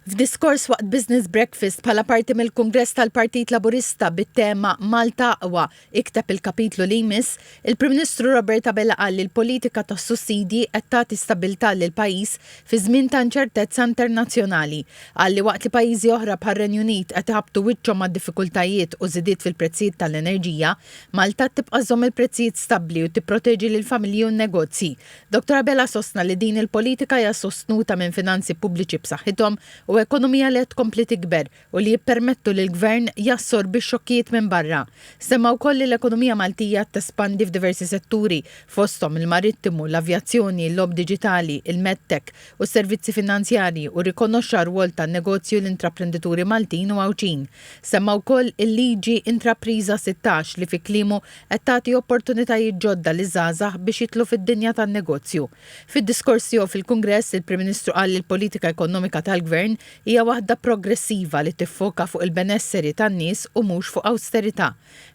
F'diskors waqt Business Breakfast bħala parti mill-Kungress tal-Partit Laburista bit-tema Malta Aqwa, Ikteb il-Kapitlu li Jmiss, il-Prim Ministru Robert Abela qal li l-politika tas-sussidji qed tagħti stabbiltà lill-pajjiż fi żmien ta' inċertezza internazzjonali. Qal li waqt li pajjiżi oħra bħar-Renju Unit qed iħabbtu wiċċhom ma' diffikultajiet u żidiet fil-prezzijiet tal-enerġija, Malta tibqa' żżomm il-prezzijiet stabbli u tipproteġi lill-familji u n-negozji. Dottor Abela sostna li din il-politika hija sostnuta minn finanzi pubbliċi b'saħħithom u ekonomija li qed tkompli tikber u li jippermettu lill-Gvern jassorbi x-xokkijiet minn barra. Semma wkoll li l-ekonomija Maltija qed tespandi f'diversi setturi, fosthom il-marittimu, l-avjazzjoni, il-logħob diġitali, il-medtech u s-servizzi finanzjarji u rrikonoxxa r-rwol tan-negozji u l-intraprendituri Maltin u Għawdxin. Semma wkoll il-Liġi Intrapriża 16 li fi kliemu qed tagħti opportunitajiet ġodda liż-żgħażagħ biex jidħlu fid-dinja tan-negozju. Fid-diskors tiegħu fil-Kungress, il-Prim Ministru qal li l-politika ekonomika tal-Gvern hija waħda progressiva li tiffoka fuq il-benesseri tan-nies u mhux fuq awsterità.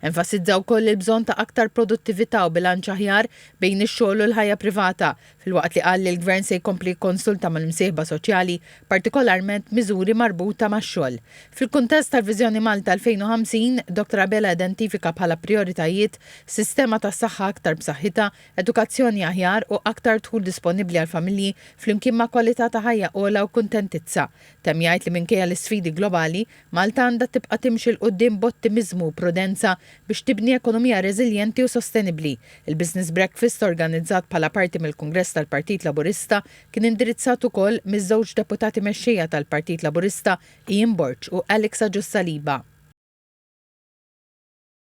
Enfasizza wkoll il-bżonn ta' aktar produttività u bilanċ aħjar bejn ix-xogħol u l-ħajja privata, filwaqt li qal li l-Gvern se jkompli jikkonsulta mal-imsieħba soċjali, partikolarment miżuri marbuta max-xogħol. Fil-kuntest tal-Viżjoni Malta 2050, Dottor Abela identifika bħala prijoritajiet sistema tas-saħħa aktar b'saħħitha, edukazzjoni aħjar u aktar dħul disponibbli għall-familji flimkien ma' kwalità ta' ħajja ogħla u kuntentizza. Temm jgħid li minkejja l-isfidi globali, Malta għandha tibqa' timxi 'l quddiem b'ottimiżmu u prudenza biex tibni ekonomija reżiljenti u sostenibbli. Il-Business Breakfast organizzat bħala parti mill-Kungress tal-Partit Laburista kien indirizzat ukoll miż-żewġ Deputati Mexxejja tal-Partit Laburista Ian Borg u Alex Agius Saliba.